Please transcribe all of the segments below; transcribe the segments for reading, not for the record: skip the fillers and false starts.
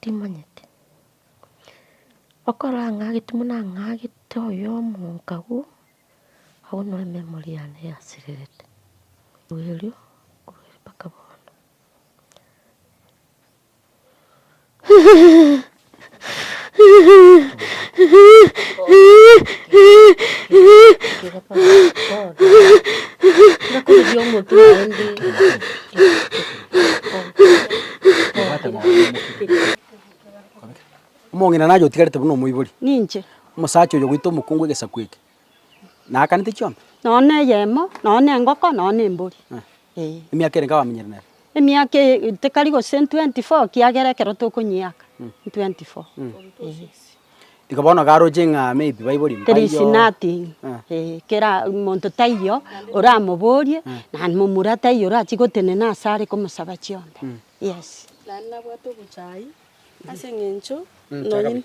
Timanyeti. Okorora ang'agete buna ang'agete oyomo nkagwa, abwo noro ememory yane yasirerete. Korwa erio, korwa erio mpaka bono. Omong'ina naye otigarete buna omoibori. Ninche. Omosacha oyo goita omokungu egesaku eke, naakanete chiombe? Nonya na eyemo, nonya na engoko, nonya na embori, eh. Emiaka ere nkabamenyire nere? Emiaka eye tekari gose 24 ekiagera ekero tokonyiaka 24 eh. Igo bono iga aroche ng'a maybe baibori There is mbaiyo. nothing eh, kera monto taiyo oramoborie na momura taiyo orachie gotenena ase are komosaba chiombe, yes. Naende nabwate obochai ase eng'encho nonye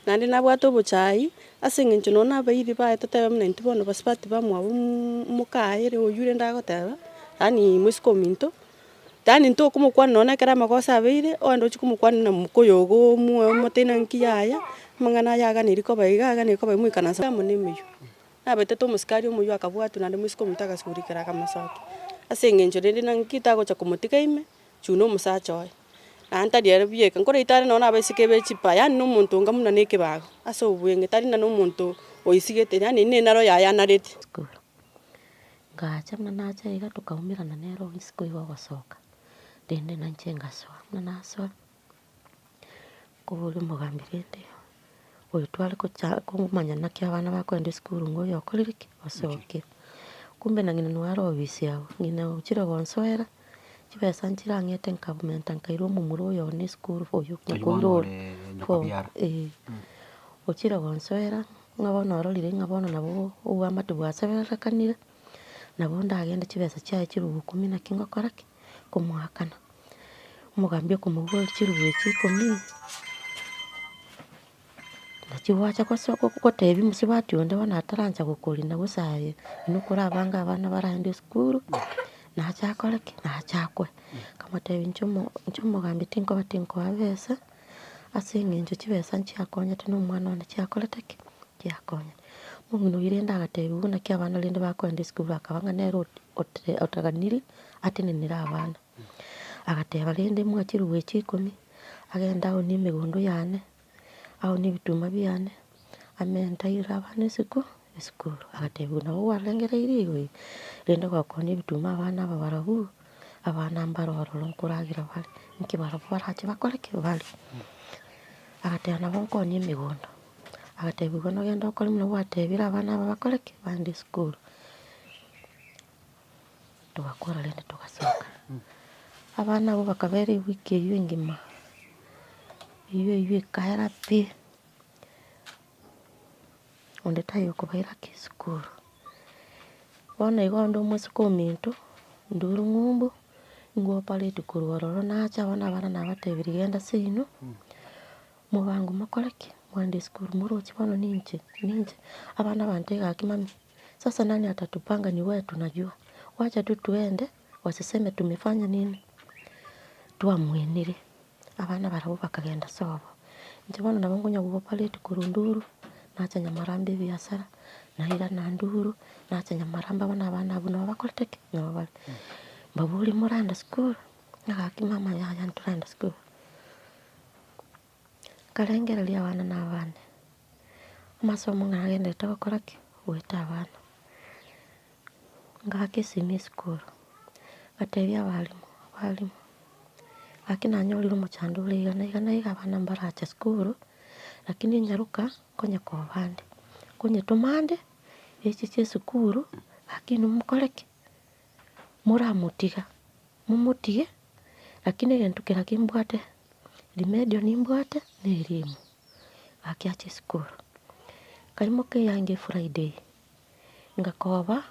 naende nabwate obochai ase eng'encho nonye na abairi baye totebe buna intwe bono basubati bamwabo mokaye ere oywo rende agoteba, yaani moiseke ominto, yaani ntokomokwana nonye ekero amagoso abeire, ogende ochie komokwana na mokoyo ogo omoe omotebi naki yaya, amang'ana aya aganeri koba iga aganeri koba iga moikaranse amo na emeyio. Nabetete omosikari omoyio akabwatwa naende moiseke ominto agasugurikera akamosokia, ase eng'encho rende naki tagocha komotiga ime. Chuna na omosacha oye, naende tari ere bieka, nkoraite are nonye na abaiseke be chipa, yaani na omonto onga buna na ekebago ase obweng'e, tari na omonto oisigete, yaani ne enaro yaye anarete. Esukuru. Ngacha buna nacha iga tokaumerana nere oo isiko iga ogosoka, rende nainche ngasoa, buna nasoa, nkoboria omogambi rende, oyo tware gocha komanya naki abana bakoenda esukuru ng'a oyo okorire ki? Osokire. Kumbe na ng'ina nigo are obisi abwo, ng'ina ochire gonsoera, chibesa nchirang'ete nkamenta nkaira omomura oyo one esukuru oyo Oyio bono nkoira ore ore form nyokobiara. eh. Ochire gonsoera, ng'a bono ororire ng'a bono nabo oboamate bwaseberekanire, nabo ndagende chibesa chiaye chirugu ikomi naki ngokora ki? Nkomoakana. Omogambi okomoboria chirugu echi ikomi, nachi gwacha goso gotebia mosubati onde bono atarancha gokorina gose aye, inwe korabange abana baraende esukuru, nache akore ki? Nache akoe. Nkamotebia inche omo inche omogambi tinkoba tinkoa besa, ase eng'encho chibesa nchiakonyete na omwana one chiakorete ki? Chiakonyete. Omong'ina oyio rende agatebiwa naki abana rende bakoenda esukuru akaba ng'a nere ote otaganiri atenenere abana. Agateba rende mwa chirugu echi ikomi, agende aonie emegondo yane, aonie ebituma biane, amente airere abana esuku esukuru. Agatebigwa nabo kwarengereirie igo eh, rende gokoonia ebituma abana aba barabwo, abana mbare ororo nkoragera bare, nki barabwo barache bakore ki? Barie. Agateba nabo nkoonia emegondo, agatebigwa nogende okore buna gwatebire abana aba bakore ki? Bagende esukuru. Togakora rende togasoka. Abana abwo bakabera ewiki eywo engima, eywo eywo ekaera pi, onde taiyo okobaira ki esukuru. Bono igo onde omosike ominto, nduru ng'umbu, ngopareti korwa ororo nacha bono abana nabatebirie genda seino, mobango mokore ki? Mwende esukuru moroche bono ninche, ninche, abana bantebia gaki mummy. Sasa nani atatupanga ni wewe tunajua, wacha tu tuende wasiseme tumefanya nini? Twamwenire, abana barabwo bakagenda sobo. Inche bono nabo nkonya gopareti korwa nduru, nacha nyamarambe ebiasara, nairana nduru, nacha nyamarambe bono abana abwo nabo bakorete ki? Nabo bare. Mbaborie moragenda sukuru? Ng'a gaki mama yaya ntoragenda sukuru. Nkarengereria abana na abane, amasomo ng'a nagenderete gokora ki? Goeta abana. Ngaaka esimi esukuru, ngatebia abalimu, abalimu, gaki nanyorire omochando ore iga na iga na iga abana mbaracha sukuru, lakini enyaroka nkonya koba ande, nkonyetoma ande, echi chia esukuru, gaki inwe mokore ki? Moramotiga, momotige, lakini egento kera kimbwate. Rimedio nimbwate na erimu, gaki ache esukuru. Nkaimoka eyange efriday, ngakoba,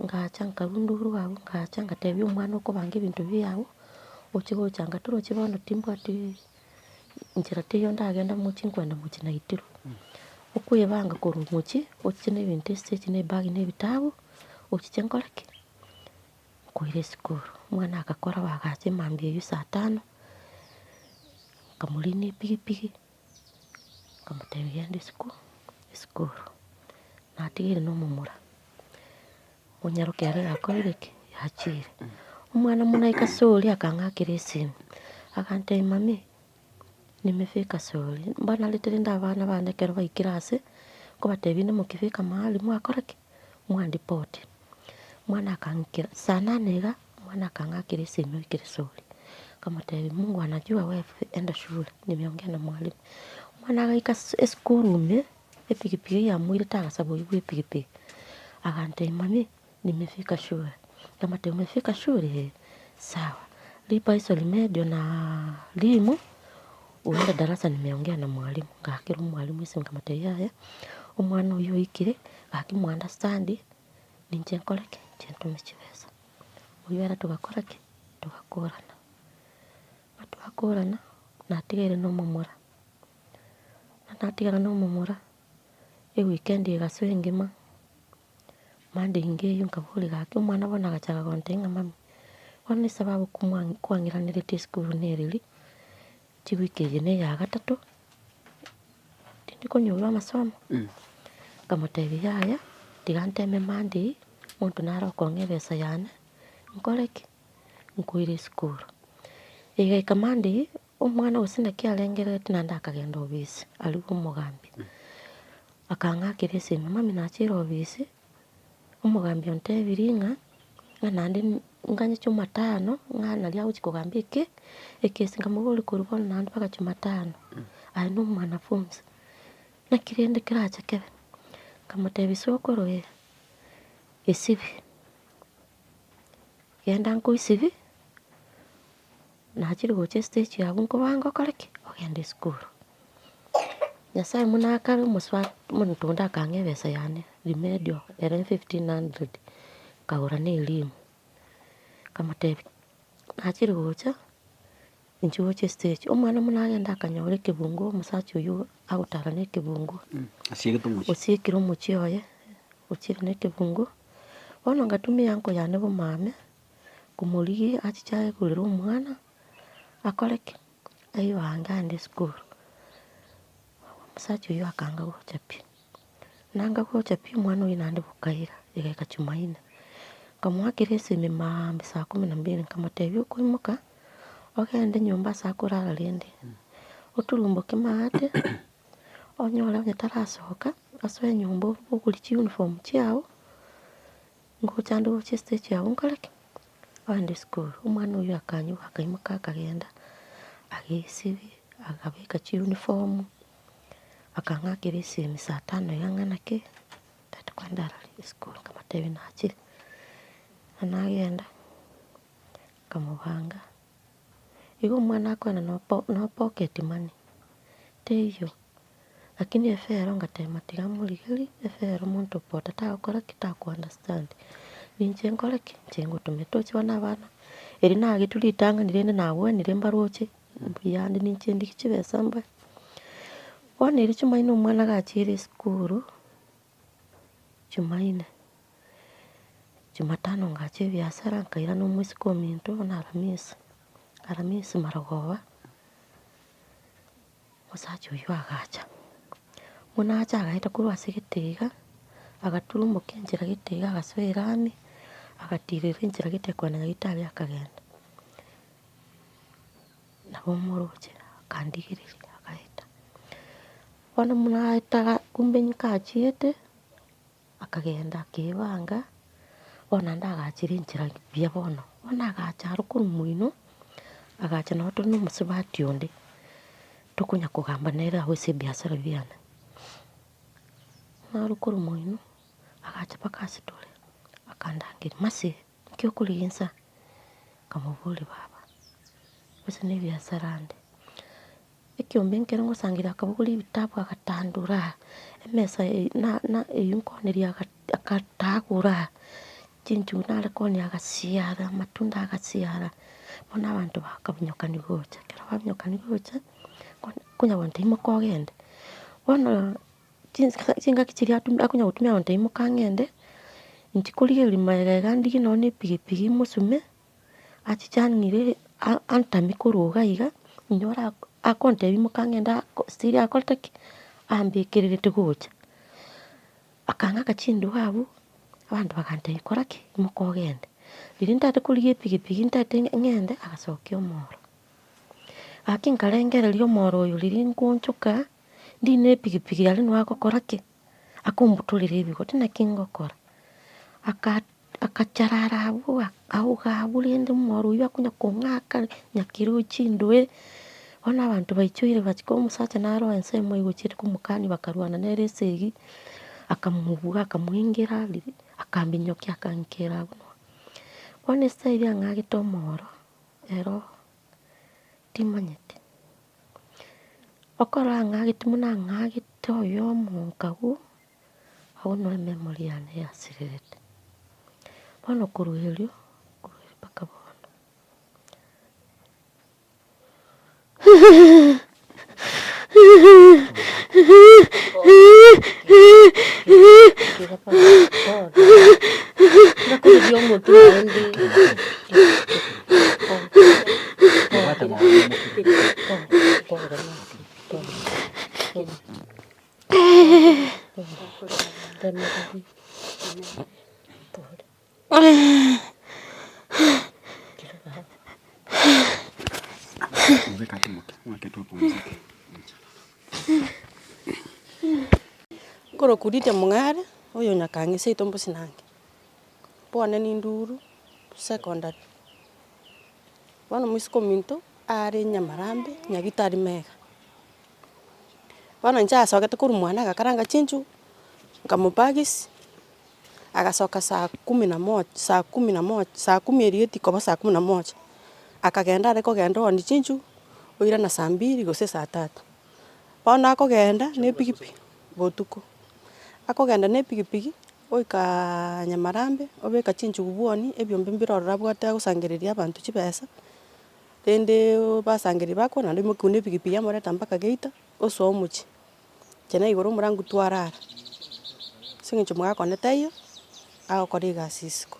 ngacha nkarwa nduru abwo ngacha ngatebia omwana okobanga ebinto biago, oche gocha nka torochi bono timbwati nchera teiyo ndagenda mochie nkoenda mochie naitirwe. Okoebanga korwa mochie, ochiche na ebinto estage na ebag na ebitabu, ochiche nkore ki? Nkoira esukuru, omwana agakora bagacha emambia eywo saa tano. Nkamorinia epigipigi, nkamotebia genda esukuru esukuru, natigaire na omomura, onyaroke ere yakorire ki? Yachire. Omwana buna aika sori akang'akera esimi, agantebia mami, nimefika sori, mbanarete rende abana bane ekero baikire ase, nkobatebia inde mokifika mahali mwakora ki? Mwaripoti. Omwana akang'ikera saa nane iga, omwana akang'akera esimi oikere sori, nkamotebia mungu anajua wewe enda shule nimeongea na mwalimu. Omwana agaika ase esukuru ime, epikipiki eywo yamoirete agasaba oywo bwa epikipiki, agantebia mami nimefika shule, nkamotebia umefika shule eh, sawa lipa hizo remedio na limu uende darasa nimeongea na mwalimu, ngakera omwalimu esimi nkamotebia yaya, omwana oywo oikire gaki mo understand. Ninche nkore ki? Inche ntume chibesa. Oywo ere togakora ki? Togakorana. Ekero twakorana, natigaire na omomura, na natigara na omomura, eweekend egasoa engima, monday inga eywo nkaboria gaki omwana bono agachaka gontebia ng'a mummy, bono esababu komwa kwang'iraneretie esukuru nereri, chiwiki eye na eya gatato, tindi konyorwa amasomo. Nkamotebia yaya, tiga nteme Monday, omonto nare okong'a ebesa yane, nkore ki? Nkoire esukuru. Egaika Monday, omwana gose naki arengerereti naende akagenda obisi, aria bwa omogambi. Akang'akera esimi, mami nachire obisi, omogambi ontebirie ng'a, ng'a naende nganye jumatano, ng'a nari agochi kogamba eke, ekesi. Nkamoboria korwa bono naende mpaka jumatano, aye na omwanafunzi, naki rende kerache kebe? Nkamotebia sokoro eh, esibie, genda nkoisibie, nachire gocha estage abwo nkobanga okore ki? Ogende esukuru. Nyasaye buna akare omosubati omonto onde akang'a ebesa yane remedial ere 1500, nkagora na elimu, nkamotebia nachire gocha inchuo gocha estage, omwana buna agenda akanyora ekebunguo omosacha oywo agotara na ekebunguo, Asiegete omochie. osiekire omochie oye, ochire na ekebunguo, bono ngatumia uncle yane bomame, komorigia achiche aegorere omwana, akore ki? Aibange aende esukuru. Omosacha oyio akanga gocha pi, nanga gocha pi omwana oyio naende bokaira, egaika jumaine. Nkamoakera esimi maambia saa kumi na mbili nkamotebia okoimoka, ogende nyomba ase akorara rende, oturumboke maate, onyore onye tarasoka, osoe nyomba obogorie chiuniform chiago, ngocha ande gocha estage yago nkore ki? Ogende esukuru. Omwana oyio akanywa akaimoka akagenda, agesibia, akabeka chiuniform, akang'akera esimi saa tano iga ng'a naki, tata kwani arari esukuru nkamotebia nachire. Bono nagenda, nkamobanga, igo omwana akoenda no po no pocket money, teiyo. Lakini efero ngatema tiga morigerie, efero monto pota tagokora ki? Tako understand. Ninche nkore ki? Inche ngotome toche bono abana, eri nagetwe ritang'ani rende nagwenire mbaroche, mbuyande ninche ndigie chibesa mbae. Bono erio jumaine omwana gachire esukuru, jumaine, jumatano ngacha ebiasara nkairana omoiseke ominto bono aramisi, aramisi marogoba. Omosacha oyio agacha, buna acha agaeta korwa ase egete iga, agaturumboka enchera gete iga agasoa erami, agatirera enchera gete kogenda nyagetari akagenda. Nabo omoroche akandigereria agaeta. Bono buna aetaga kumbe nkachiete, akagenda akebanga, bono naende agachire enchera buya bono, bono agacha aro korwa moino, agacha nabo tore na omosubati onde, tokonya kogamba nere abwo ase ebiasara biane. Naro korwa moino, agacha mpaka ase tore, akandangeria mercy, nki okorigia insa? Nkamoboria baba, gose na ebiasara ande. Ekiombe nkere ngosangereria akabogoria ebitabu agatandora, emesa eye na na eywo nkooneria aga akatagora, chinchugu nare koonia agasiara, amatunda agasiara, bono abanto bakabinyokani gocha, ekero babinyokani gocha, konya konya gontebia imoka ogende. Bono chinsa chingaki chiria atum akonya gotumia gontebia imoka ng'ende, inche korigereria magega iga ndigie nonye na epigipigi mosume, achiche ang'ire a- antamie korwa iga iga. Inyore ako akontebia imoka ng'ende ako still akorete ki? Ambekererete gocha. Akang'aka chindugu abwo, abanto bagantebia kora ki? Imoka ogende. Riria ntagete korigia epikipiki ntagete ng'ende, agasokia omoro. Gaki nkarengereria omoro oyo riria nkoonchoka, ndine epikipiki aria nigo agokora ki? Akombutorera ebigoti naki ngokora. Aka akacharara abwo auga abwo rende omoro oywo akonya kong'aka nyakero chindoe, bono abanto baichoire bachia ko omosacha naro ensemo egochiete komokania bakarwana nere esegi, akamobua akamoingera riria, akambinyokia akankera abwo. Bono esegi ang'agete omoro, ero timanyeti. Okorora ang'agete buna ang'agete oyomo nkagwa, abwo noo ememory yane yasirerete. Bono korwa erio, korwa erio mpaka bono. Nkorokwa Lydia Mong'are, oyo Nyakang'e seito Mbosinange. Bwane ninduru secondary. Bono moiseke ominto are Nyamarambe, Nyagitari mega. Bono inche asogete korwa mwane agakaranga chinchugu, nkamobagisi, agasoka saa kumi na moja saa kumi na moja saa kumi eria etikoba saa kumi na moja, akagenda are kogenda oonia chinchugu, oirana saa mbiri gose saa tatu. Bono akogenda na epikipiki botuko, akogenda na epikipiki oikaaa Nyamarambe, obeka chinchugu bwooni, ebiombe mbire ororo abwate agosangereria abanto chibesa, rende basangereria bakwana naende oimokiwa na epikipiki yamoreta mpaka geita, osoa omochie. Inche naigure omorangu twarara, ase eng'encho omogaka one taiyo, agokora egasi isiko,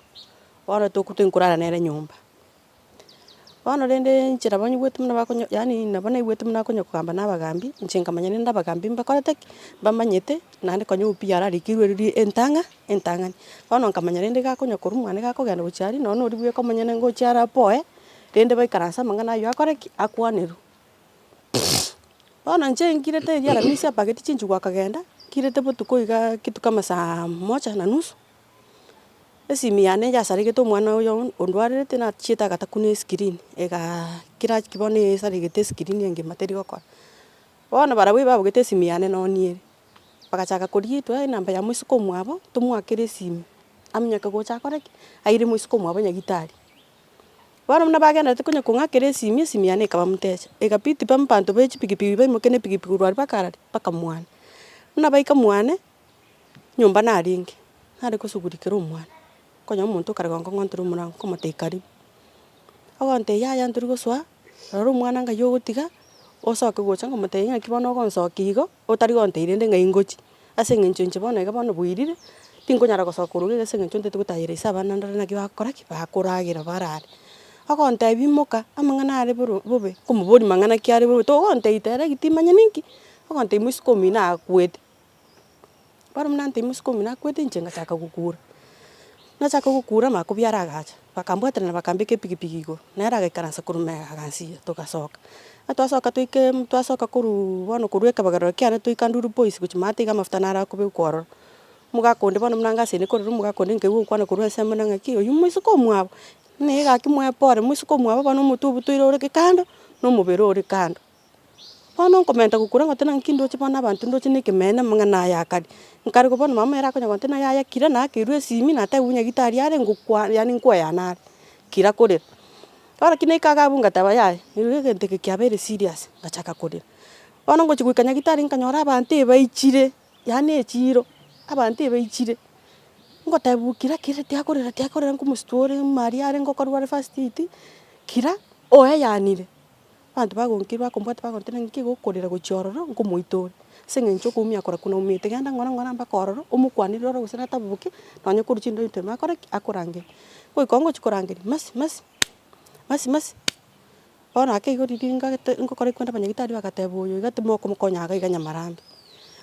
bono toko tinkorara nere nyomba. Bono rende inche nabo nyigwete buna bakonyo yaani nabo naigwete buna akonya kogamba na abagambi, inche nkamanya rende abagambi mbakorete ki, mbamanyete, naende konya obuya ararikirwe riria entang'a entang'ani. Bono nkamanya rende gakonya korwa mwane gakogenda gochia aria, nonye na oria bweka omonyene ngochia arapoe, rende baikaranse amang'ana aywo akore ki, akwanerwe. Bono inche nkirete erio aramisi apageti chinchugu akagenda, nkirete botuko igaa kitu kama saa moja na nusu, esimi yane yasaregete omwana oyo ondwarerete nachiete agatakuna escreen, egaa kera ki bono esaregete escreen engima teri gokora. Bono barabwo ebabogete esimi yane nonie ere, bagachaka korigia etwa enamba ya moiseke omwabo, tomoakere esimi, aminyoke gocha akore ki, aire moiseke omwabo nyagetari. Bono buna bagenderete konya kong'akera esimi, esimi yane ekaba mteja, egabidi ba abanto be chipikipiki baimoke na epikipiki korwa aria mpaka arari, mpaka mwane. Buna baika mwane, nyomba narenge, nare koshughulikera omwana, nkonya omonto okare gonkong'ontera omorango, nkomotebia karibu, ogontebia yaya ntori gosoa, rora omwana ngai ogotiga, osoke gocha nkomotebia ng'aki bono ogonsokia igo, otari gontebia rende ng'ai ngochia. Ase eng'encho inche bono iga bono bwairire, tinkonyara gosoka korwa iga ase eng'encho ntagete gotayera ase abana ndore naki bagokora ki, bakoragera barare. Ogontebia imoka, amang'ana are boro bobe, nkomoboria mang'ana ki are bobe togontebia direct timanye ninki, ogontebia moiseke omino akwete. Bono buna antebia moiseke omino akwete inche ngachaka gokura, nachaka gokura makobiara agacha, bakambwaterana bakambeka epikipiki igoro, nere agaikaransa korwa magega agansiira togasoka. Twasoka toike twasoka korwaa bono korwa ekebagerero kiane toika nduru boys gochia maate iga amafuta naro akobekwa ororo. Omogaka onde bono buna ngase inde korera omogaka onde nkaigwa ogokwana korwa ensemo buna ng'aki oywo moiseke omwabo, ng'a gaki moe pore moiseke omwabo bono omotwe obutoire ore kando, na omobere ore kando. Bono nkomenta gokura ngote naki ndoche bono abanto ndoche na ekemeene amang'ana aya akare. Nkarigwa bono mama ere akonya gontebia ng'a yaya kira nakeirwe esimi natebiwa nyagetari are ngokwa yaani nkoeyana are, kira korera. Bono lakini naika iga abwo ngateba yaya, rirorio egento eke kiabeire serious, ngachaka korera. Bono ngochia goika nyagetari nkanyora abanto ebaichire, yaani echiro, abanto ebaichire, ngotebiwa kira kira tiga korera tiga korera nkomositwa ore maria are ngokorwa are first aid, kira oeyanire. Abanto bagonkigwa bakombwata bagontebia ng'aki gokorera gochia ororo nkomoita ore, ase eng'encho okoumia akora kunaumete genda ng'ora ng'ora mpaka ororo, omokwanere ore gose nataboboke, nonye korwa chindoo intwe akore ki? Akorangeria. Goika ngochia korangeria mercy mercy, mercy mercy. Bono ake igo riria ngagete ngokora ekwenda abanyagitari bagateba oyo iga timokomokonya iga iga nyamarambe,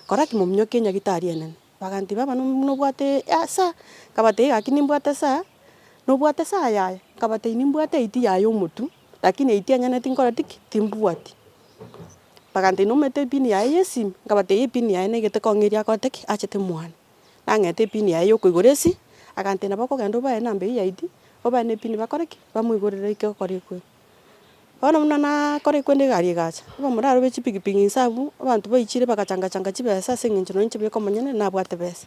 kora ki mominyokie enyagitari enene. Bagantebi baba nobwate esaa, nkabatebia gaki nimbwate esaa, nobwate esaa yaya? Nkabatebia nimbwate eight yaye omotwe, lakini eight enyene tinkoreti ki? Timbwati. Bagantebia nomanyete epin yaye ya esimi? Nkabatebia epin yaye naigete kong'eria akorete ki? Achete mwane. Nang'ete epin yaye ya okoigora esi, agantebia nabo okogenda obae enamba eywo ya ID, obae na epin bakore ki? Bamoigorere aike gokora ekweri. Bono buna nakora ekwende egari egacha, abamura abwo be chipikipiki inse abwo, abanto baichire bagachanga changa chibesa ase eng'encho nonye inche bweka omonyene nabwate besa.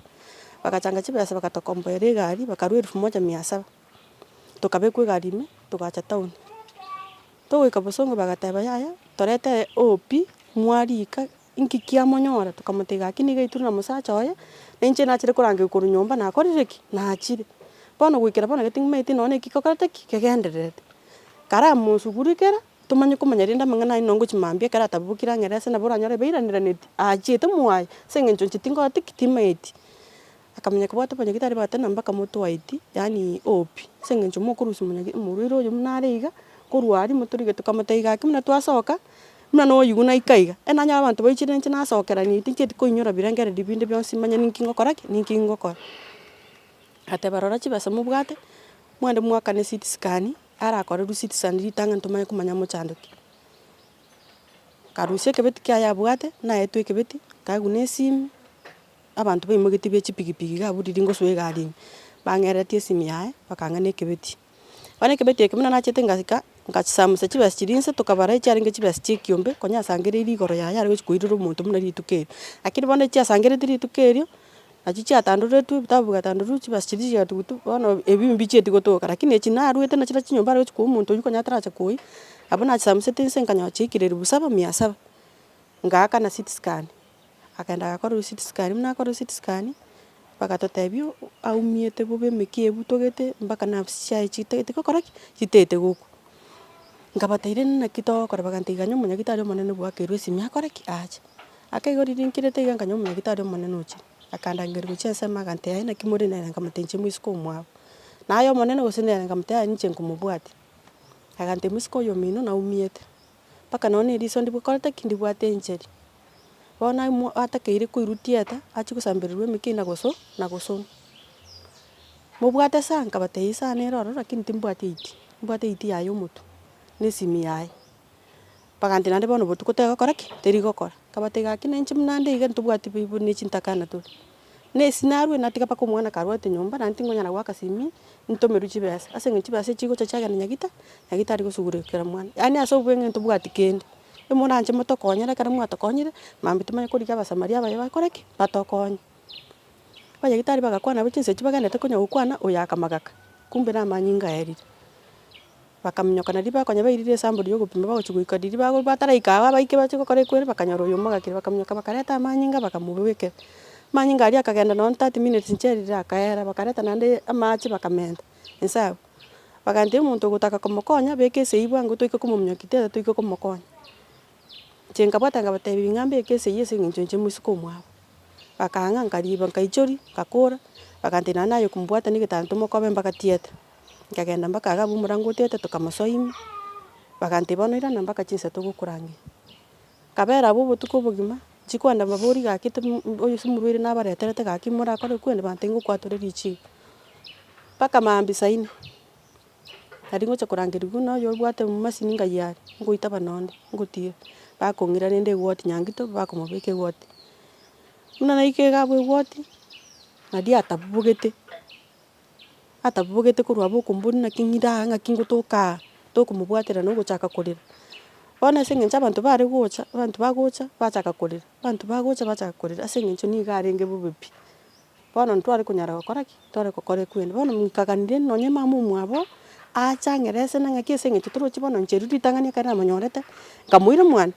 Bagachanga chibesa bagatokomboera egari, bakarwa elfu moja mia saba, tokabekwa egari ime, togacha town. Togoika bosongo bagateba yaya, torete OP, mwarika, inki kiamonyora, tokamotebia gaki nigo aitwe na omosacha oye, na inche nachire korangerwa korwa nyomba nakorire ki? Nachire. Bono goikera bono iga ting'amaeti nonye neki gekorete ki? Kegendererete. Karamosugurikera, tomanye komanya rende amang'ana aywo nonye ngochia mambia ekero atabokire ang'ere ase nabo oranyore bairaneraneti, achiete mwaye, ase eng'encho inche tingoreti ki? Timaeti. Akamanya kobwata abanyagitari bagateba ng'a mpaka motwaeti, yaani OP, ase eng'encho mokorusia omonyagi omorwaire oyo buna are iga, korwa aria motorige tokamotebia gaki buna twasoka, buna noyoigwa naika iga, ekero nanyora abanto baichire inche nasokerania tinchieti koinyora birengererio binde bionsi manye ninki ngokora ki, ninki ngokora. Agateba rora chibesa mobwate, mwende mwakane CT scan, arakorerwe CT scan ritang'ani tomanye komanya mochando ki. Akarusia ekebeti kiaye abwate, naetwe ekebeti, nkaegwa na esimi. Abanto baimogetie be chipigipigi iga abwo riria ngosoa egari ime, bang'ereretie esimi yaye, bakang'a na ekebeti. Bono ekebeti eke buna nachete ngasika, ngachisamusa chibesa chiria inse tokabara echiarenge chibesa chia ekiombe, konya asangereiri igoro yaye are gochi koirera omonto buna rituko erio. Lakini bono echiasangeretie rituko erio, nachio chiatandoretwe ebitabu bigatandorwa chibesa chiria chigatugutwa, bono ebi mbichieti gotoka. Lakini echi narwete nachirochio chinyomba are gochi koa omonto oywo konya ataracha koyia, abwo nachisamusete inse nkanyora chiaikire elfu saba mia saba, ngaakana CT scan. Akagenda agakorerwa CT scan, buna akorerwa CT scan, bagatotebia aumiete bobe emeki ebutogete mpaka nerves chiaye chitagete gokora ki? Chitagete gokwa. Nkabatebia rende naki togokora, bagantebia ganya omonyagitari omonene bwakerwe esimi akore ki? Ache. Akaigo riria nkirete iga nkanyora omonyagitari omonene ochire, akandangeria gochia ensemo agantebia aye naki more nere nkamotebia inche moiseke omwabo. Naye omonene gose nere? Nkamotebia yaya ninche nkomobwatia. Agantebia moiseke oyo omino naumiete. Mpaka nonye na eriso ndikorete ki? Ndibwate encheri. Bono aimwa atakeire koirwa theatre, achie gosambererwa emekina na goso na gosonwa. Mobwate saa? Nkabatebia esaa nere ororo lakini timbwati eight, mbwate eight yaye omotwe, na esimi yaye. Bagantebia naende bono botuko tegokora ki? Terigokora. Nkabatebia gaki na inche buna nde iga ntobwati baibori na chintakana tore. Na esi narwe natiga mpaka omwana karwete nyomba naende tingonyara goaka simi, ntomerwe chibesa, ase eng'encho chibesa echi chigocha chiagenda nyagita, nyagitari gosugurikera mwana. Yaani ase obweng'e ntobwati kende, emoranche motokonyere ekero mwatokonyire, mambia tomanye korigia abasamaria abaye bakore ki? Batokonye. Abanyagitari bagakwana abwo chinsa echio bagenderete konya gokwana, oyo akamagaka, kumbe na amanyinga aerire. Bakaminyoka nario bakonya bairire esample ya ogopima bagochia goika riria bago bataraika aba abaike bachie gokora equery bakanyora oyo omogakire bakaminyoka bakareta amanyinga bakamobekera. Amanyinga aria akagenda nonye 30 minutes nchiarire akaera, bakareta naende amache bakamenta inse abwo. Bagantebia omonto ogotaka komokonya beka esei bwango toike komominyokia tete toike komokonya. Inche nkabwata nkabatebia ng'a mbeke esei ase eng'encho inche moiseke omwabo. Bakang'a nkariba nkaichoria, nkakora, bagantebia naende naye okomobwata na egetanda tomokobe mpaka theatre. Nkagenda mpaka iga abwo omorango otete tokamosoa ime, bagantebia bono irana mpaka chinsa togokorangeria. Nkabera abwo obotuko obogima, nchikwenda mbaborie gaki tomo oyo ase omorwaire nabareterete gaki morakore kwende bantebia ngokwatore richibu. Mpaka maambia saa nne, nari ngocha korangeria buna oyo obwate omomasini ngai are, ngoitaba nonde, ngotira, bakong'ira rende eward nyangito bakomobeka eward. Buna naika iga abwo eward, naria atabogete. Atabogete korwa abwo okombori naki ng'ira aa ng'aki ngotoka aa, tokomobwatera na ogochaka korera. Bono ase eng'encho abanto bare gocha, abanto bagocha bachaka korera, abanto bagocha bachaka korera ase eng'encho nigo arenge bobe pi. Bono ntware konyara gokora ki? Ntware gokora ekwende. Bono nkaganirie nonye mama omwabo, ache ang'erese na ng'aki ase eng'encho torochi bono inche riria ritang'ani ekero namonyorete, nkamoira mwane,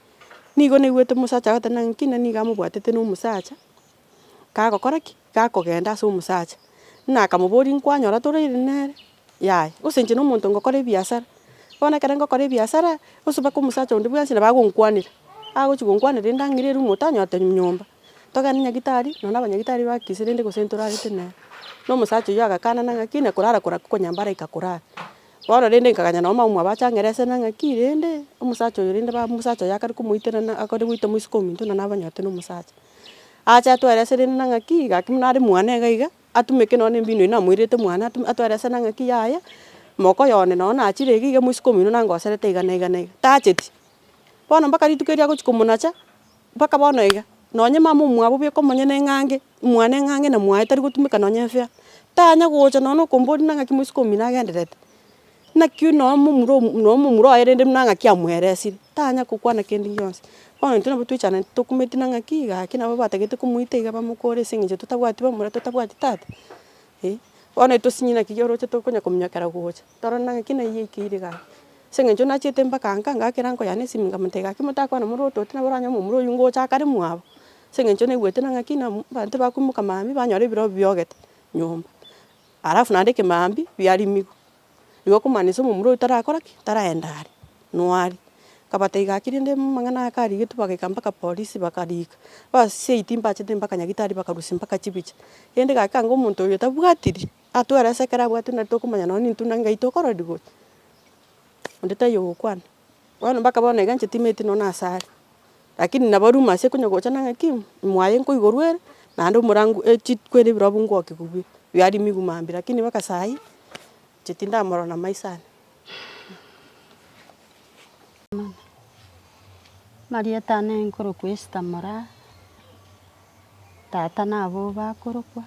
nigo naigwete omosacha agoteba ng'a nki nigo amobwatete na omosacha. Kagokora ki? Gakogenda ase omosacha, buna akamoboria nkwanyora toraire nere? Yaya, gose inche na omonto ngokora ebiasara, bono ekero ngokora ebiasara, gose mpaka omosacha onde bwensi nabo agonkwanera, agochi gonkwanera rende ang'ire eroom otanyorete nyomba, togende nyagitari, nonya na abanyagitari bakise rende gose ntorarete nere. Na omosacha oywo agakana ng'a ki na korara korakwo konya mbaraika korara. Bono rende nkaganya nonye mama omwabo ache ang'erese na ng'aki rende, omosacha oyo rende ba omosacha oyo akare komoiterana akore goita moiseke ominto na nabanyorete na omosacha. Ache atoerese rende na ng'aki, gaki buna are mwane iga iga, atumeke nonye na embinu eywo namoirerete mwane atu atoerese na ng'aki yaya, mokoyo one nonye nachire iga iga moiseke omino nangoserete iga na iga na iga, tacheti. Bono mpaka rituko erio agochi komonacha, mpaka bono iga, nonye mama omwabo bweka omonyene ng'ange, mwane ng'ange na mwaye tari gotumeka nonye efare, tanya gocha nonye na okomboria buna ng'aki moiseke omino agendererete, naki nonye momura omo nonye momura oye rende buna ng'aki amoeresire, tanya kokwana kende gionsi. Bono intwe nabo toichanete tokumeti na ng'aki gaki nabo batagete komoita iga bamokore ase eng'encho totabwati bamura totabwati tata, eh. Bono etosinyi naki oroche tokonya kominyokera gocha, torore na ng'aki naiyo eikeire gaki. Ase eng'encho nachiete mpaka nka, ngakera nko yane esimi nkamotebia gaki motakwana more otote nabo oranyore momura oywo ngocha akare mwabo, ase eng'encho naigwete na ng'aki na abanto bakoimoka mambia banyora ebirobi biogete nyomba. Alafu naende ekemambia biarimiwa, igo okomaanisha omomura oywo tarakora ki? Taraenda are, noare. Nkabatebia gaki rende amang'ana aya karigetwe bagaika mpaka polisi bakarika, basiaiti mbachete mpaka nyagetari bakarusia mpaka chibicha, rende gaki anga omonto oyo tabwatiri, atwerese ekero abwatire nari tokomanya nonye intwe ngai tokororigwa gocha. Onde taiyo ogokwana, bono mpaka bono iga inche timanyeti nonye na ase are, lakini nabo rumours ekonya gocha na ng'aki, mwaye nkoigorwa ere, naende omorango echikwere ebirobu ngokigwa buya, biarimiwa mambia lakini mpaka saii, inche tindamorora na maiso ane. Amarieta ane nkorokwa Esther Moraa, tata nabo bakorokwa,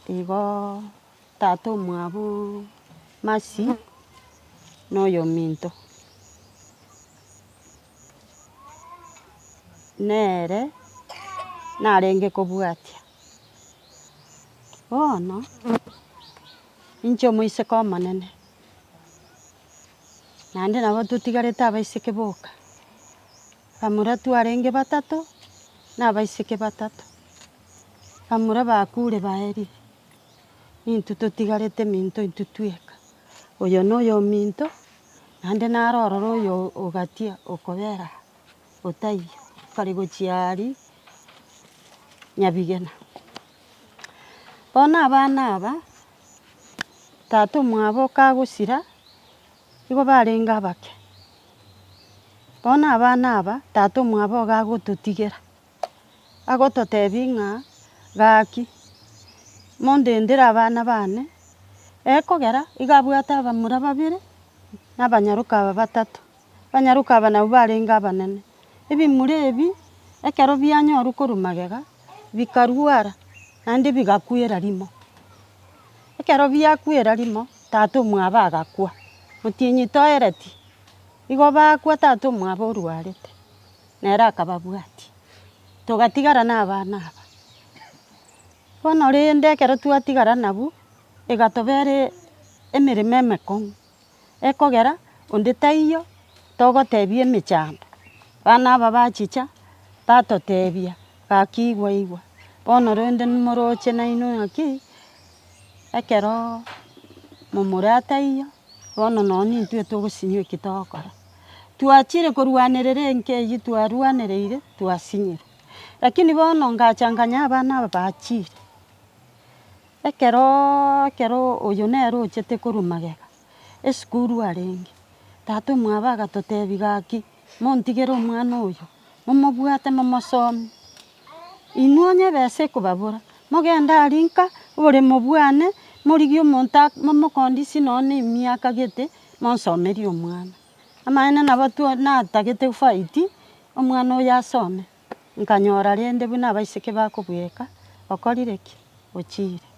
igoo. Tata omwabo Mercy na oyominto, nere narenge kobwatia. Bono, inche omoiseke omonene, naende nabo totigarete abaiseke boka, bamura twarenge batato, na abaiseke batato, bamura bakure baerire. Intwe totigarete minto intwe tweka, oyo na oyominto, naende naro ororo oyo ogatia okobera aa, otaiyo, kare gochia aria nyabigena. Bono abana aba, tata omwabo kagosira, nigo barenge abake, bono abana aba, tata omwabo iga agototigera. Agototebia ng'a gaki, mondendere abana bane, ekogera iga abwate abamura babere, na abanyaroka aba batato, abanyaroka aba nabwo barenge abanene. Ebimura ebi, ekero bianyorwa korwa magega, bikarwara, naende bigakwera rimo. Ekero biakwera rimo, tata omwabo agakwa, motienyi toereti, igo bakwa tata omwabo orwarete. Nere akababwatia, togatigara nabana aba. Bono rende ekero twatigara nabwo, egatobera emeremo emekong'u, ekogera onde taiyo togotebia emechando, abana aba bachicha, batotebia gaki igwa igwa, bono rende nimoroche nainwe ng'aki, ekeroo momura ataiyo. Bono nonya intwe togosinywa eki togokora, twachire korwanerera enka eywo twarwanereire twasinyirwe. Lakini bono ngacha nkanya abana aba bachire, ekeroooo ekero oyo nere ochete korwa magega, esukuru arenge, tata omwabo agatotebia gaki, montigere omwana oyo, momobwate momosomie. Inwe onye ebesa ekobabora, mogende aria nka, oboremo bwane, morigie omonto ak momokondisi nonye na emiaka gete, monsomerie omwana. Amaene nabo twa natagete fight, omwana oyo asome, nkanyora rende buna abaiseke bakobweka, okorire ki? Ochire.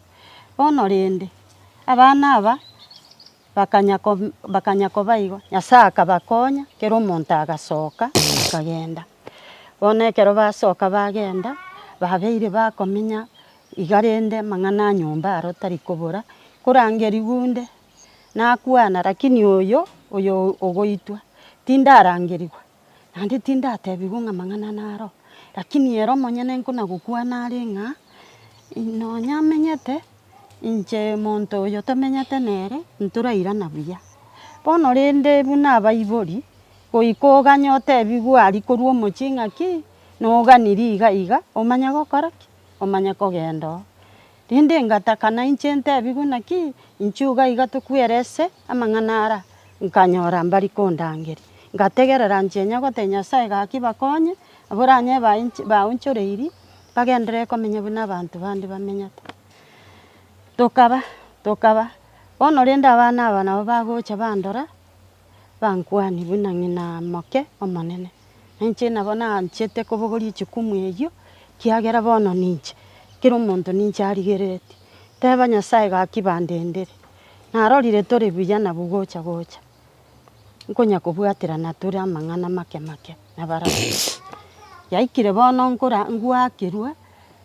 Bono rende, abana aba, bakanya ko bakanya koba igo, Nyasaye akabakonya, kera omonto agasoka, akagenda. Bono ekero basoka bagenda, babeire bakomenya iga rende amang'ana a nyomba aro tari kobora, korangeriwa onde, nakwana lakini oyo, oyo ogoitwa, tindarangeriwa, naende tindatebiwa ng'a amang'ana naro, lakini ere omonyene nkona gokwana are ng'a, nonya amenyete, inche monto oyo tomenyete nere, ntorairana buya. Bono rende buna abaibori. Goika oganye otebigwe aria korwa omochie ng'aki, noganirie iga iga, omanye gokora ki? Omanye kogenda oo. Rende ngataka nainche ntebiwe naki, inchuo iga iga tokwere ase amang'ana ara, nkanyora mbari kondangeria. Ngategerera inche nyagotebia Nyasaye gaki bakonye, nabo oranye bainche baonchoreirie, bagenderere komenya buna abanto bande bamenyete. Tokaba, tokaba, bono rende abana aba nabo bagocha bandora, bankwania buna ng'ina moke omonene. Na inche nabo naanchete kobogoria ejukumu eyio, kiagera bono ninche, kera omonto ninche arigereretie. Teba Nyasaye gaki bandendere, narorire tore buya nabwo gocha gocha, nkonya kobwaterana tore amang'ana make make nabarabwo. Yaikire bono nkora ngwakerwa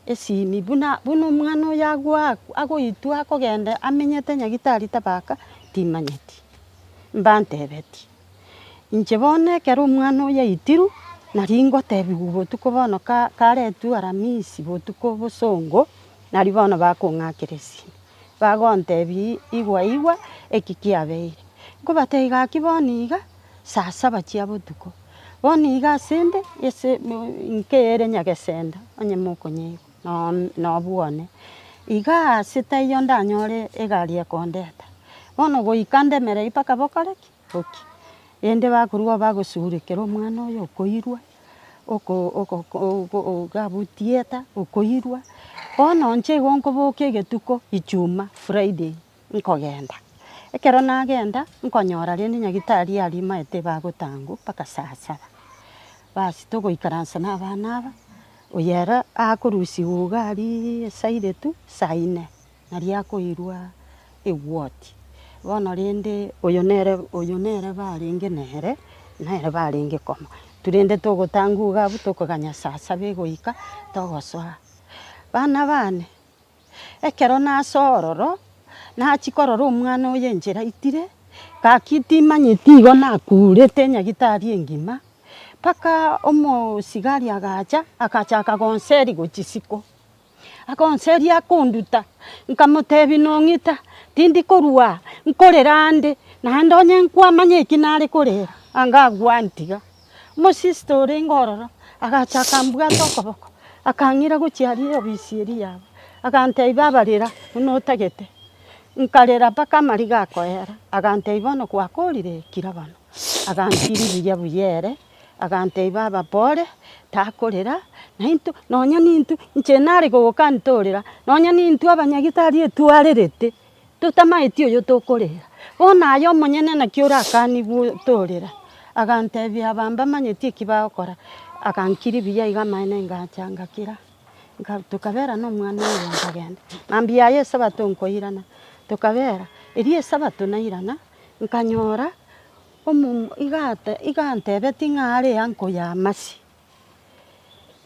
esimi buna buna omwana oyo agoakwa agoitwa akogenda amenyete nyagetari tabaka, timanyeti, mbantebeti. Inche bono ekero omwana oyo aitirwe, nari ngotebiwa botuko bono ka karetwe aramisi botuko bosongo, nari bono bakong'akera esimi, bagontebia igwa igwa eki kiabeire. Nkobatebia gaki bono iga, saa saba chia botuko, bono iga ase inde, ase nke ere nyagesenda onye mokonyeigwa noo nobwane. Igaa ase taiyo ndanyore egari ekondeta, bono goika ndemereri mpaka bokore ki? Boki. Rende bakorwa bagosugurekera omwana oyo okoirwa, oko oko oko iga abwo theatre, okoirwa, bono inche igo nkoboka egetuko ichuma, friday, nkogenda. Ekero nagenda, nkonyora rende nyagetari aria maete bagotangwa mpaka saa saba. Basi togoikaransa na abana aba, oyo ere akorusiwa iga ariaaa esaire tu, saa nne. Nario akoirwa egwoti. Bono rende oyo nere oyo nere barenge nere, nere barenge komo. Intwe rende togotangwa iga abwo tokoganya saa saba egoika, togosoa. Bana bane, ekero nasoa ororo, nachia korora omwana oyo enchera aitire, gaki timanyeti igo nakurete nyagitari engima, mpaka omosigari agacha, agachaka gonseria gochia isiko. Agonseria akonduta, nkamotebia nong'ita, tindi korwa aa, nkorera ande, naende onye nkwamanya eki nare korera, anga agwantiga. Omosista orenge ororo, agacha akambwata okoboko, akang'ira gochia aria eofisi eria yabo, agantebia baba rera buna otagete. Nkarera mpaka amariga akoera, agantebia bono gwakorire kira bono, agantiria buya buya ere. Agantebia, Baba, pore, takorera, naintwe nonya nintwe, inche nare gogoka ntorera, nonya nintwe abanyagitari etwarerete, totamaeti oyo tokorera. Bono aye omonyene naki orakanigwe otorera. Agantebia, aba mbamanyeti eki bagokora, agankiria buya iga amaene ngacha ngakira, nka tokabera na omwana oyo nkagenda. Mambia yaye esabato nkoirana, tokabera, erio esabato nairana, nkanyora. Omonto iga ate iga antebetie ng'a are uncle ya Mercy,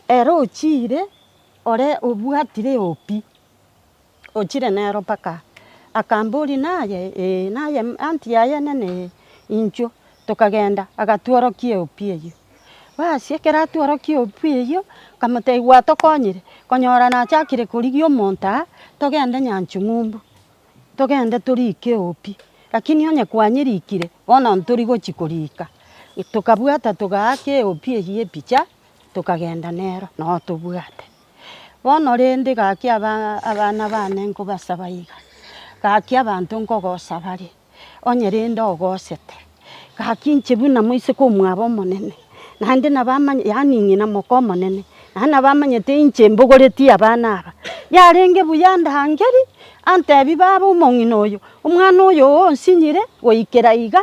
ere ochiire ore obwatire eopi, ochire nero mpaka aa. Akamboria naye eh, naye aunty yaye enene eh, inchuo. Tokagenda agatworokia eopi eyio. Basi ekero atworokia eopi eyio, nkamotebia gwatokonyire, konyora nachakire korigia omonto aa, togende Nyanchung'umbu. Togende torike opi, lakini onye kwanyerikire, bono ntori gochi korika. Tokabwata togaaka eopi eyio epicha, tokagenda nero, noo tobwate. Bono rende gaki aba abana bane nkobasaba iga, gaki abanto nkogosa bare, onye rende ogosete, gaki inche buna moiseke omwabo omonene, naende nabo amanye yaani ng'ina moka omonene, naende nabo amanyete inche mbogoretie abana aba, yarenge buya ndangeri, antebi baba omong'ina oyo, omwana oyo oo onsinyire goikera iga,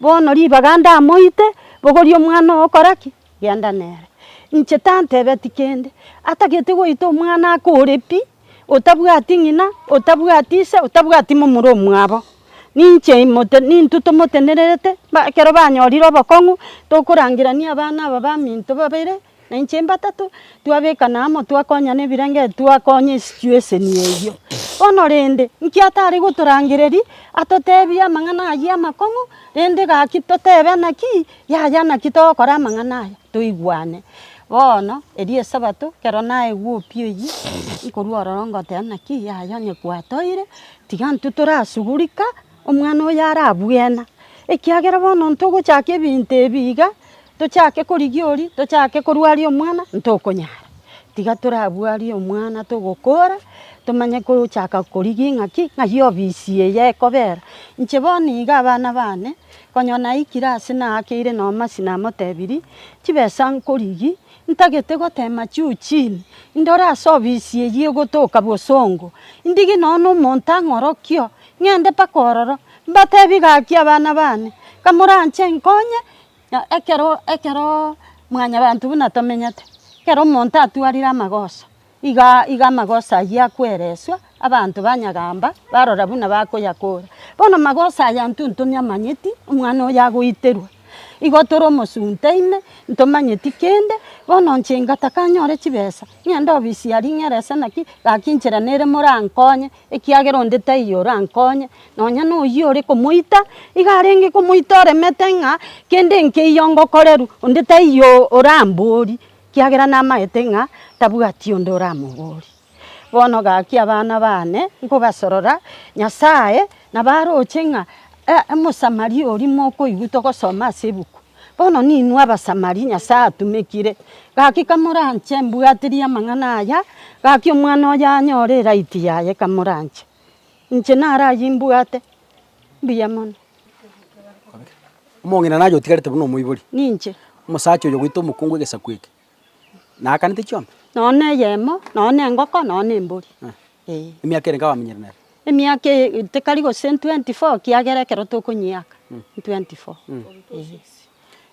bono ribaga ndamoite, bogoria omwana oo kora ki? Genda nere. Inche tantebeti kende, atagete goita omwana akore pi, otabwati ng'ina, otabwati ise, otabwati momura omwabo. Ninche mote nintwe tomotenererete, ba ekero banyorire obokong'u, tokorangerania abana aba baminto babere, na inche mbatato, twabekana amo twakonyana ebirengeri twakonya esituation eyio. Bono rende, nki atare gotorangereria, atotebie amang'ana ayio amakong'u, rende gaki totebe naki, yaya naki togokora amang'ana aya, toigwane. Bono, erio esabato, ekero naegwa opio eyio, nkorwa ororo ngoteba naki yaya onye kwatoire, tiga intwe torasugurika, omwana oyo arabwena, ekiagera bono ntogochaka ebinto ebi iga, tochake korigia oria, tochake korwaria omwana, ntokonyara. Tiga torabwarie omwana togokora, tomanye kochaka korigia ng'aki, ng'ai obisi eye ekobera. Inche bono iga abana bane, konya naikire ase naakeire noo masi namotebirie, chibesa nkorigia, ntagete gotema juu chini, ndore ase obisi eywo egotoka bosongo, ndigie nonye na omonto ang'orokio, ng'ende mpaka ororo, mbatebie gaki abana bane, kamoranche nkonye, Na ekero ekeroo mwanyabanto buna tomenyete, ekero omonto atwarire amagoso, iga iga amagoso aywo akwereswa, abanto banyagamba, barora buna bakoyakora. Bono magoso aya intwe ntomyamanyeti, omwana oyo agoiterwa, igo tore omosunte ime, ntomanyeti kende, bono inche ngataka nyore chibesa, ng'ende obisi aria ng'erese naki, gaki inchera nere morankonye. Ekiagera onde taiyo orankonye, nonya noyio ore komoita, iga arenge komoita oremete ng'a kende nkeiyo ngokorerwa, onde taiyo oramborie, ekiagera namaete ng'a tabwati onde oramoborie. Bono gaki abana bane, nkobasorora, Nyasaye nabo aroche ng'a omosamaria oria mokoigwa togosoma ase ebuku, bono ninwe abasamaria Nyasaye atumekire, gaki kamoranche mbwatirie amang'ana aya, gaki omwana oyo anyore eright yaye kamoranche. Inche naro ayio mbwate, mbuya mono. Omong'ina naye otigarete buna omoibori. Ninche. Omosacha oyo goita omokungu egesaku eke, naakanete chiombe? Nonye na eyemo, nonye na engoko, nonye na embori, eh. Emiaka erenge abamenyire nere? Emiaka eye tekari gose 24 ekiagera ekero tokonyiaka 24 eh.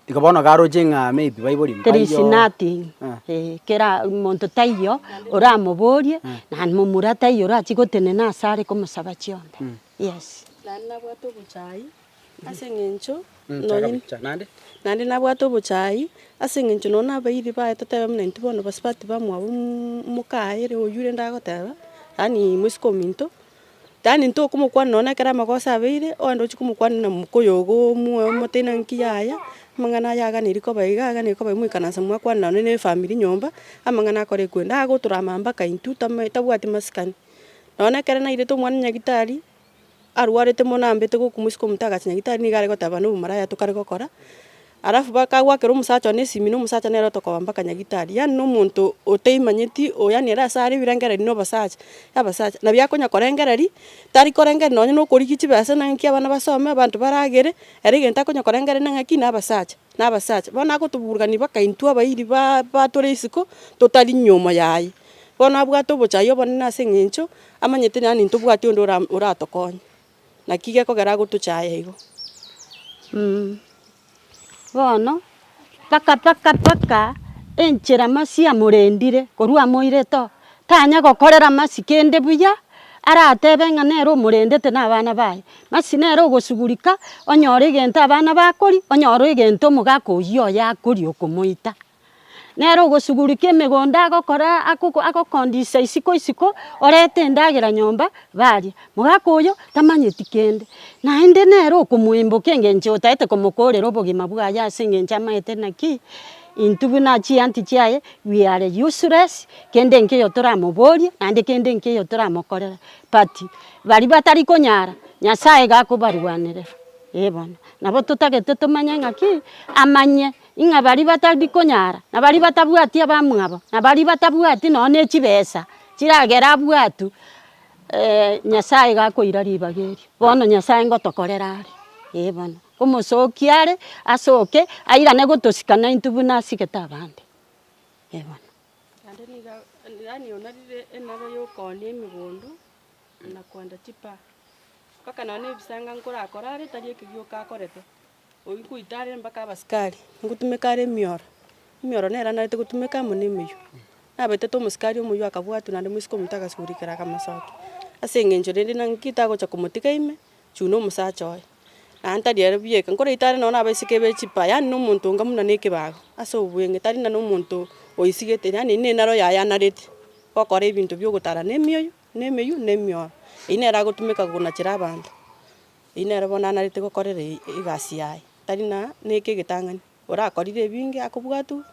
Igo bono iga aroche ng'a maybe baibori There is mbaiyo. nothing eh, kera monto taiyo oramoborie, na momura taiyo orachie gotenena ase are komosaba chiombe, yes. Naende nabwate obochai ase eng'encho nonye naende nabwate obochai ase eng'encho nonye na abairi baye totebe buna intwe bono basubati bamwabo mokaye ere oywo rende agoteba, yaani moiseke ominto, yaani ntokomokwana nonye ekero amagoso abeire, ogende ochie komokwana na mokoyo ogo omoe omotebi naki yaya, amang'ana aya aganeri koba iga aganeri koba iga moikaranse mwakwana nonye na efamiri nyomba, amang'ana akore kwenda agotorama mpaka intwe tama tabwati masikani. Nonye ekero nairete omwana nyagetari. Arwarete mono ambete gokwa mosike omonto agacha nyagetari nigo are goteba na obomalaya tokare gokora, alafu bakagwakera omosacha one esimi na omosacha nere otokoba mpaka nyagetari, yaani na omonto otaimanyeti o yaani ere ase are ebirengererio na obosacha, abasacha nabio akonya korengereria, tari korengereria nonye na okorigia chibesa na ng'aki abana basome, abanto baragere, ere egento akonya korengereria na ng'aki na abasacha, na abasacha. Bono agotoburukania mpaka intwe abairi ba batore isiko, totari nyiomo yaye. Bono abwate obochai obonene ase eng'encho, amanyete yaani ntobwati onde ora oratokonye, naki gekogera agotochaya igo. Bono, mpaka mpaka mpaka enchera masi amorendire korwa amoirete oo, tanya gokorera masi kende buya, aratebe ng'a nere omorendete na abana baye. Masi nere ogosugurika, onyore egento abana bakoria, onyore egento omogaka oyio oye akoria okomoita. Nere ogosugurika emegondo agokora akoko agokondisa isiko isiko, orete endagera nyomba baria. Mogaka oyo tamanyeti kende, naende nere okomoemboka engencho otaete komokorera obogima bwaye ase eng'encho amaete naki, intwe buna chianti chiaye we are useless, kende nkeiyo toramoborie, naende kende nkeiyo toramokorere, but baria batari konyara, Nyasaye iga akobarwanerera, eh bono. Nabo totagete tomanye ng'aki, amanye. Ing'a baria batari konyara, na baria batabwati abamwabo, na baria batabwati nonya ne chibesa chiragere abwatwe, Nyasaye iga akoira ribaga erio. Bono Nyasaye ngotokorera are, eh bono, komosokia are, asoke, airane gotosika naintwe buna asigete abande, eh bono. Naende nigo yaani onarire enaro ya okoonia emegondo na koenda chipaa, mpaka nonya na ebisanga nkorakora are tari eke gioka akorete. Oyio nkoita are mpaka abasikari, ngotumeka are emioro, emioro nere anarete gotumeka amo na emeyio. Nabaetete omosikari omoyio akabwatwa naende moiseke omonto agasugurikera akamosokia, ase eng'encho rende naki tagocha komotiga ime, chuna omosacha oye. Naende tari ere bieka, nkoraita are nonye na abaiseke be chipa, yaani na omonto onga buna na ekebago, ase obweng'e, tari buna na omonto oisigete, yaani na enaro yaye anarete, gokora ebinto bia ogotara na emioyo, na emeyio, na emioro. Eyio nere agotumeka konachera abanto. Eyio nere bono anarete gokorera egasi yaye, tari na neke egetang'ani, orakorire ebinge akobwatwa,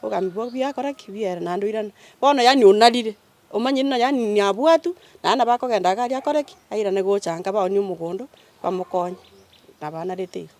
ogambigwa biakora ki? Biere naende oirane. Bono yaani onarire, omanyire ng'a yaani niabwatwa, naende nabo akogenda iga aria akore ki? Airane gocha nka baonie omogondo, bamokonye, nabo anarete igo.